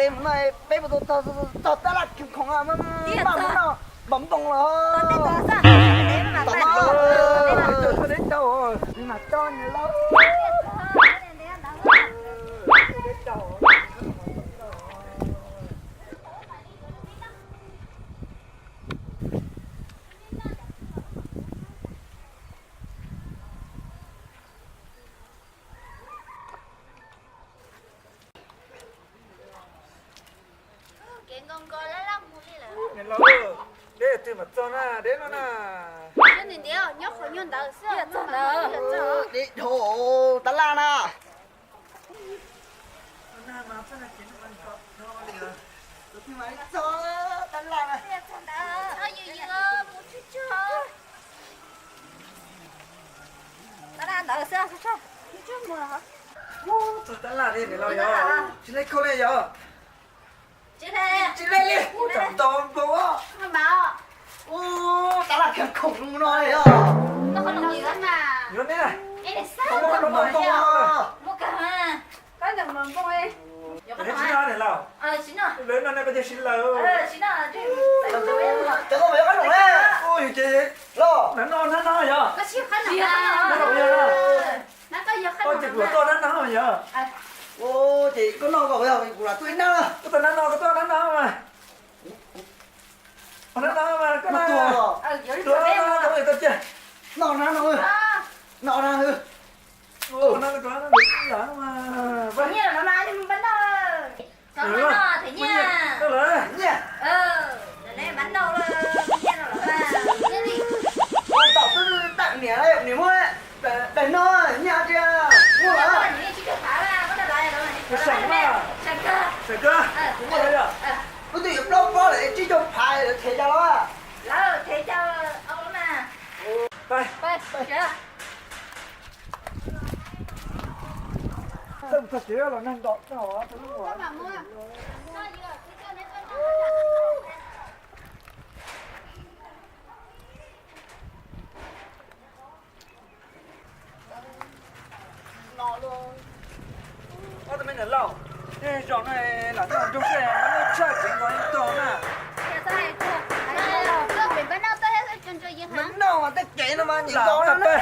Mus no peb puas tau txog tab laj khoom khoom maj mus no, npam npoo los. Tom no, tau deb tau, mas coj nws lauj. Kev nkaus nkaus laj laj mus li lawm. Niam laus, deb twg mam txog na, deb no na. Nyob ntiav nyob qhov nyuag ntawd xwb. Deb dhau tab laj na. Txog tab laj na. Txog yws yws mus tsuag tsuag. Tab laj ntawd xwb, tsuag tsuag mus. Txog tab laj li niam laus yog, tsis lej khaub li yog. Tsis lej li, tsam nto npau. Tab laj khiav khoom no li yog. Yuav ne, tsis no niam laus. Lawv no ne koj cia siv lawm. Cov koj mas yuav qab noj ne. Ua yus ces los. Nab no nab no yog. Koj ces kuv los toj nab no yog. Ces koj noj koj, kuv los toj ib nab. Koj toj nab no, koj toj nab no mas. Nab no mas koj noj tuag. Noj nab no, noj nab. Nyiaj los mas, pab noj, them nyiaj. Nyiaj. Ua tom twb tawm niam, niam muab daim no nyiaj tiag. Muaj lawm. Kuv muaj lawm yog. Koj twb yuav plaub pob lawm, tsib caug phav lawv them cas los? Lawv them cas los mas. Ob tug me niam laus, tej zaum no lam noj nrog seb mas noj tshaj kev nkaus yeej tau na. Noj mas tej kev no mas nyiam nkaus na.